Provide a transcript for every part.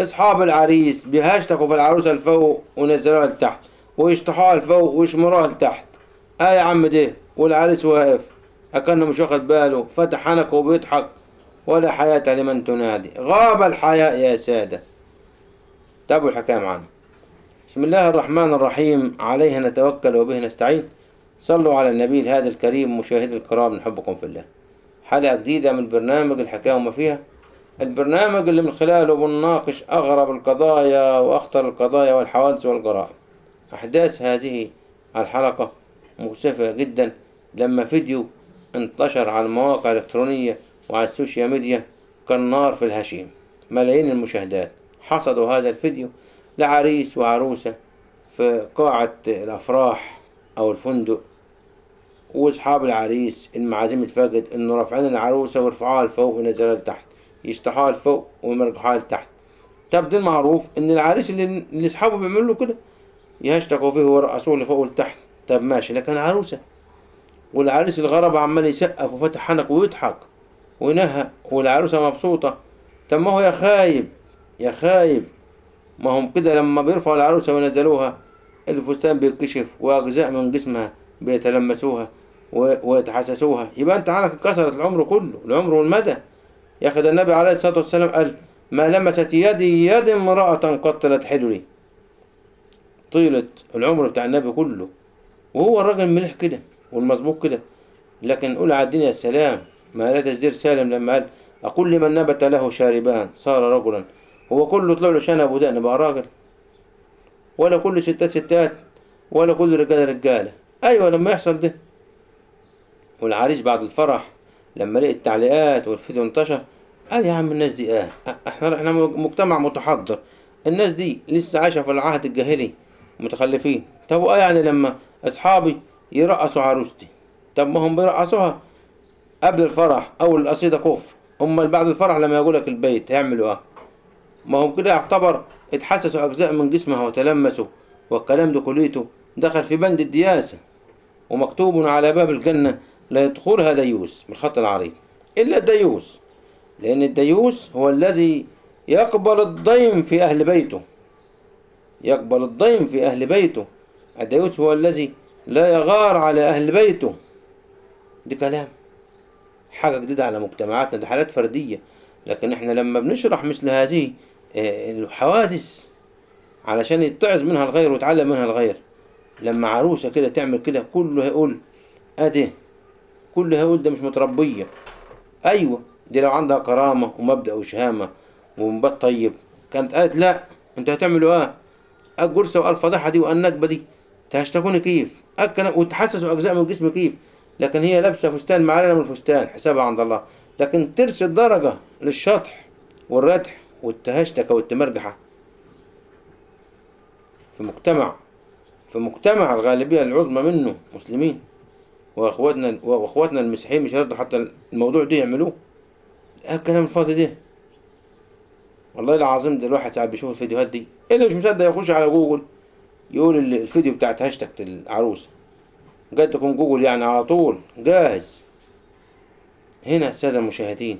اصحاب العريس بيهاشتكوا في العروسة لفوق ونزلوها لتحت، ويشطحوها لفوق ويشمروها لتحت. يا عم ده، والعريس واقف اكنه مش واخد باله، فتح حنكه وبيضحك، ولا حياة لمن تنادي. غاب الحياء يا سادة. تابعوا الحكاية معنا. بسم الله الرحمن الرحيم، عليه نتوكل وبه نستعين. صلوا على النبي الهادي الكريم. مشاهدي الكرام، نحبكم في الله. حلقة جديدة من برنامج الحكاية وما فيها، البرنامج اللي من خلاله بنناقش أغرب القضايا وأخطر القضايا والحوادث والجرائم. أحداث هذه الحلقة مؤسفة جدا، لما فيديو انتشر على المواقع الإلكترونية وعلى السوشيال ميديا كالنار في الهشيم، ملايين المشاهدات حصدوا هذا الفيديو لعريس وعروسة في قاعة الأفراح أو الفندق، وأصحاب العريس المعازيم اتفاجئت إنه رافعين العروسة ويرفعوها لفوق وينزلوها لتحت، يشطحوها لفوق ويمرجحوها لتحت. طب ده المعروف إن العريس اللي أصحابه بيعملوا له كده يهشتكوا فيه ويرقصوه لفوق ولتحت. طب ماشي، لكن العروسة والعريس الغرب عمال يسقف وفتح حنك ويضحك وينهق والعروسة مبسوطة. طب ما هو يا خايب يا خايب، ما هم كده لما بيرفعوا العروسة وينزلوها الفستان بيتكشف وأجزاء من جسمها بيتلمسوها ويتحسسوها، يبقى أنت عارف اتكسرت العمر كله، العمر والمدى. يا أخي ده النبي عليه الصلاة والسلام قال: ما لمست يدي يد امرأة قط لا تحل لي. طيلة العمر بتاع النبي كله وهو الراجل مليح كده والمظبوط كده، لكن قول على الدنيا السلام. ما لا تزدير سالم لما قال: أقول لمن نبت له شاربان صار رجلا. هو كله طلع له شنب ودقن بقى راجل؟ ولا كل ستات ستات، ولا كل رجالة رجالة. أيوة لما يحصل ده. والعريس بعد الفرح لما لقي التعليقات والفيديو انتشر قال: يا عم الناس دي احنا مجتمع متحضر، الناس دي لسه عايشة في العهد الجاهلي متخلفين. طب وايه يعني لما اصحابي يرقصوا عروستي؟ طب ما هم بيرقصوها قبل الفرح او القصيدة كفر، امال بعد الفرح لما يقولك البيت هيعملوا ايه؟ ما هم كده يعتبر اتحسسوا اجزاء من جسمها وتلمسوا، والكلام ده كليته دخل في بند الدياسة، ومكتوب على باب الجنة لا يدخلها ديوس بالخط العريض إلا الديوس، لأن الديوس هو الذي يقبل الضيم في أهل بيته، يقبل الضيم في أهل بيته. الديوس هو الذي لا يغار على أهل بيته. دي كلام حاجة جديدة على مجتمعاتنا، دي حالات فردية، لكن احنا لما بنشرح مثل هذه الحوادث علشان يتعظ منها الغير ويتعلم منها الغير. لما عروسة كده تعمل كده كله هيقول ادي، كله هيقول ده مش متربية. ايوه دي لو عندها كرامة ومبدأ وشهامة ومبات طيب كانت قالت لا، انتوا هتعملوا ايه؟ الجرسة والفضيحة دي والنكبة دي تهشتكوني كيف؟ وتحسسوا اجزاء من الجسم كيف؟ لكن هي لابسة فستان معلنة من الفستان حسابها عند الله، لكن ترسي الدرجة للشطح والردح والتهشتكة والتمرجحة في مجتمع الغالبية العظمى منه مسلمين، واخواتنا المسيحيين مش هيرضوا حتى الموضوع ده يعملوه. ايه الكلام الفاضي ده؟ والله العظيم ده الواحد ساعات بيشوف الفيديوهات دي، اللي مش مصدق يخش على جوجل يقول الفيديو بتاعت هاشتاج العروسة، جاتكم جوجل يعني على طول جاهز. هنا السادة المشاهدين،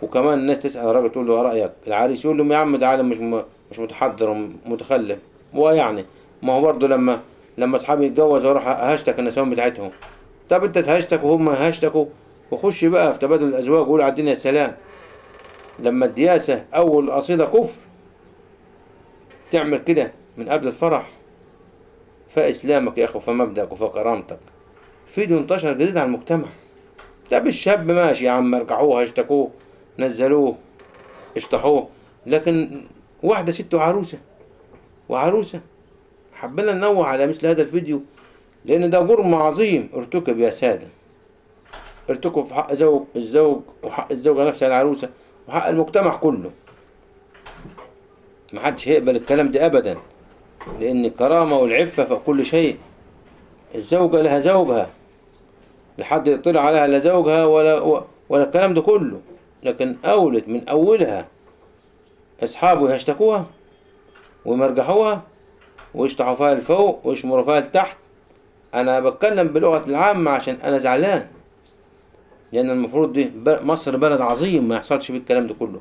وكمان الناس تسأل الراجل تقول له رأيك، العريس يقول لهم يا عم ده عالم مش متحضر ومتخلف. ويعني ما هو برضه لما اصحابي يتجوزوا اروح هاشتاج النسوان بتاعتهم. طب انت تهاشتك وهم هاشتكوا، وخش بقى في تبادل الازواج وقول على الدنيا السلام. لما الدياسة اول قصيدة كفر تعمل كده من قبل الفرح، فاسلامك يا اخو، فمبدأك وفكرامتك. فيديو انتشر جديد على المجتمع. طب الشاب ماشي يا عم، رجعوه هاشتكوه نزلوه اشطحوه، لكن واحدة ست وعروسة وعروسة. حبينا ننوه على مثل هذا الفيديو لأن ده جرم عظيم ارتكب يا سادة، ارتكب في حق الزوج وحق الزوجة نفسها العروسة وحق المجتمع كله. محدش هيقبل الكلام ده أبدا، لأن الكرامة والعفة فوق كل شيء. الزوجة لها زوجها، لحد يطلع عليها لا زوجها ولا الكلام ده كله، لكن أولت من أولها أصحابه يشتكوها ويمرجحوها ويشطحوا فيها لفوق ويشمروا فيها لتحت. أنا بتكلم بلغة العامة عشان أنا زعلان، لأن المفروض دي مصر بلد عظيم ما يحصلش فيه الكلام ده كله.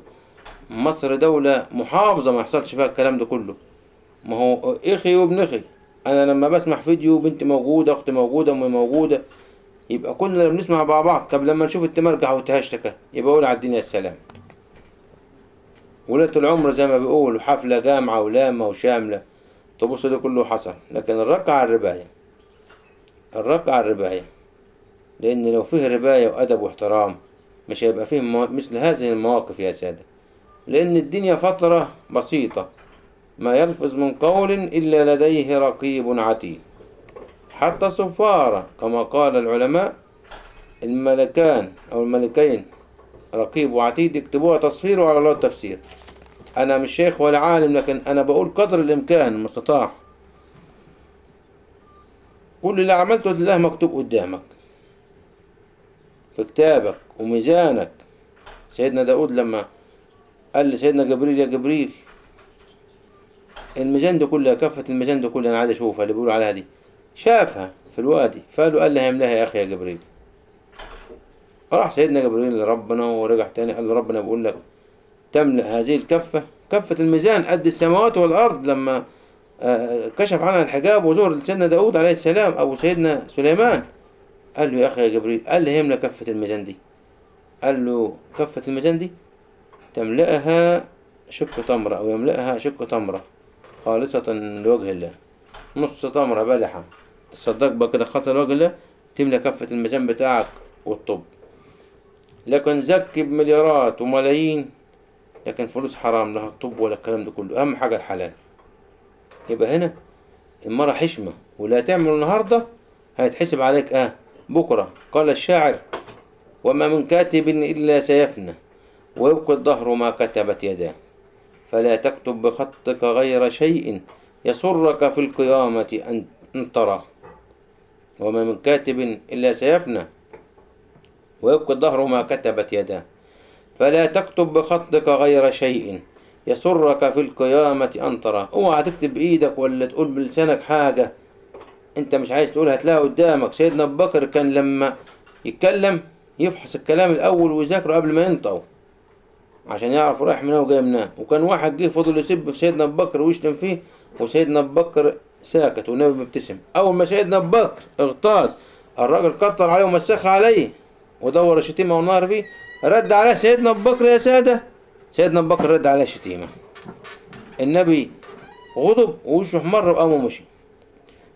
مصر دولة محافظة ما يحصلش فيها الكلام ده كله. ما هو اخي وابن اخي، انا لما بسمع فيديو بنت موجودة، اختي موجودة، امي موجودة، يبقى كلنا بنسمع مع بعض. طب لما نشوف التمرجع والتهشتكة يبقى قول على الدنيا السلام. وليلة العمر زي ما بيقولوا حفلة جامعة ولامة وشاملة، تبص ده كله حصل. لكن الرق على الرباية، الرق على الرباية، لأن لو فيه رباية وأدب واحترام مش هيبقى فيه مثل هذه المواقف يا سادة. لأن الدنيا فترة بسيطة، ما يلفظ من قول إلا لديه رقيب عتيد. حتى صفارة كما قال العلماء الملكان أو الملكين رقيب وعتيد يكتبوها تصفير وعلى الله التفسير. أنا مش شيخ ولا عالم، لكن أنا بقول قدر الإمكان المستطاع. كل اللي عملته لله مكتوب قدامك في كتابك وميزانك. سيدنا داود لما قال لسيدنا جبريل يا جبريل الميزان ده كله، كفة الميزان ده كله أنا عايز أشوفها اللي بيقولوا عليها دي، شافها في الوادي، فقال له قال لها املاها يا أخي يا جبريل. راح سيدنا جبريل لربنا ورجع تاني قال له ربنا بيقول لك تملأ هذه الكفة، كفة الميزان قد السماوات والأرض، لما كشف عنها الحجاب وزور سيدنا داود عليه السلام أو سيدنا سليمان. قال له يا أخي يا جبريل، قال له املأ كفة الميزان دي. قال له كفة الميزان دي تملأها شق تمرة أو يملأها شق تمرة خالصة لوجه الله، نص تمرة بلحة تصدق بقى كده خالصة لوجه الله، تملأ كفة الميزان بتاعك والطب. لكن زكي بمليارات وملايين، لكن فلوس حرام، لا الطب ولا الكلام ده كله، أهم حاجة الحلال. يبقى هنا المرة حشمة، ولا تعمل النهاردة هيتحسب عليك بكرة. قال الشاعر وما من كاتب إلا سيفنى ويبقى الدهر ما كتبت يداه، فلا تكتب بخطك غير شيء يسرك في القيامة أن ترى. وما من كاتب إلا سيفنى ويبقى الدهر ما كتبت يداه، فلا تكتب بخطك غير شيء يسرك في القيامة أن ترى. اوعى تكتب بإيدك ولا تقول بلسانك حاجة انت مش عايز تقولها تلاقيها قدامك. سيدنا أبو بكر كان لما يتكلم يفحص الكلام الأول ويذاكره قبل ما ينطقه عشان يعرف رايح منه وجاي منه. وكان واحد جه فضل يسب في سيدنا أبو بكر ويشتم فيه، وسيدنا أبو بكر ساكت والنبي مبتسم. أول ما سيدنا أبو بكر اغتاظ الراجل كتر عليه ومسخ عليه ودور الشتيمة والنار فيه، رد عليه سيدنا أبو بكر يا سادة، سيدنا أبو بكر رد عليه شتيمة. النبي غضب ووشه احمر وقام ومشي.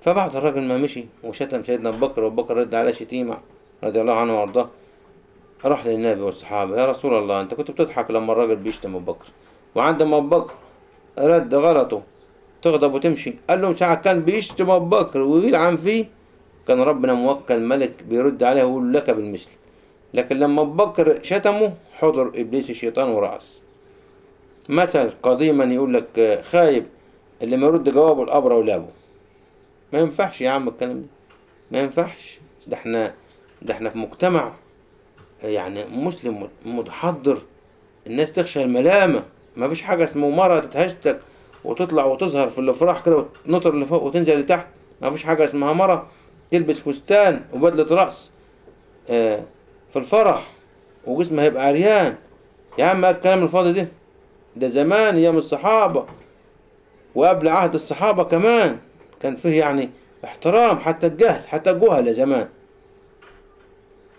فبعد الراجل ما مشي وشتم سيدنا أبو بكر وأبو بكر رد عليه شتيمة رضي الله عنه وأرضاه، راح للنبي والصحابة يا رسول الله أنت كنت بتضحك لما الراجل بيشتم أبو بكر، وعندما أبو بكر رد غلطه تغضب وتمشي. قال لهم ساعة كان بيشتم أبو بكر ويلعن فيه كان ربنا موكل ملك بيرد عليه ويقول لك بالمثل، لكن لما أبو بكر شتمه حضر إبليس الشيطان ورأس. مثل قديما يقول لك خايب اللي ما يرد جوابه الأبرة ولابه. ما ينفعش يا عم الكلام ده، ما ينفعش. ده احنا في مجتمع يعني مسلم متحضر، الناس تخشى الملامة، ما فيش حاجة اسمه مرة تتهشتك وتطلع وتظهر في الافراح كده وتنطر لفوق وتنزل لتحت. ما فيش حاجة اسمها مرة تلبس فستان وبدلة رأس في الفرح وجسمها هيبقى عريان. يا عم الكلام الفاضي ده، ده زمان ايام الصحابة وقبل عهد الصحابة كمان كان فيه يعني احترام، حتى الجهل، حتى الجهل زمان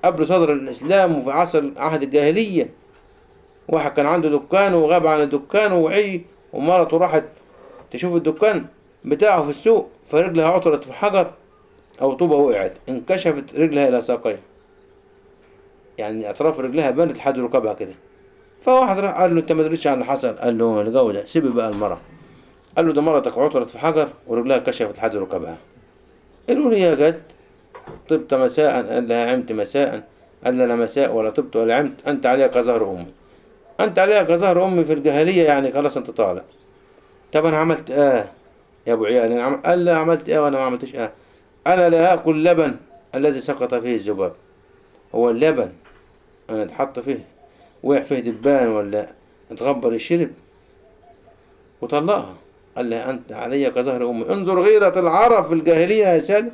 قبل صدر الإسلام وفي عصر عهد الجاهلية. واحد كان عنده دكان وغاب عن الدكان وعي، ومرته راحت تشوف الدكان بتاعه في السوق، فرجلها عثرت في حجر أو طوبة وقعت، انكشفت رجلها إلى ساقيها، يعني أطراف رجلها بانت لحد ركبها كده. فواحد راح قال له أنت ما دريتش عن اللي حصل؟ قال له الجو ده سيبي بقى المرة. قال له ده مرتك عثرت في حجر ورجلها كشفت لحد ركبها. الولية جت طبت مساء، قال لها عمت مساء، قال لها لا مساء ولا طبت ولا عمت، أنت عليها كظهر أمي، أنت عليها كظهر أمي في الجاهلية، يعني خلاص أنت طالع. طب أنا عملت إيه يا أبو عيال؟ أنا قال لها عملت إيه وأنا ما عملتش إيه؟ أنا لا آكل لبن الذي سقط فيه الذباب. هو اللبن أنا اتحط فيه وقع فيه دبان ولا اتغبر الشرب؟ وطلقها. قال لها أنت علي كظهر أمي. انظر غيرة العرب في الجاهلية يا سادة،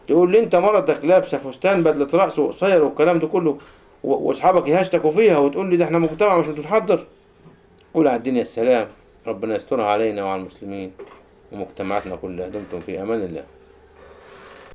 تقول لي أنت مرتك لابسة فستان بدلة رأس وقصير والكلام ده كله وأصحابك يهشتكوا فيها، وتقول لي ده احنا مجتمع مش متحضر. قول على الدنيا السلام. ربنا يسترها علينا وعلى المسلمين ومجتمعاتنا كلها. دمتم في أمان الله.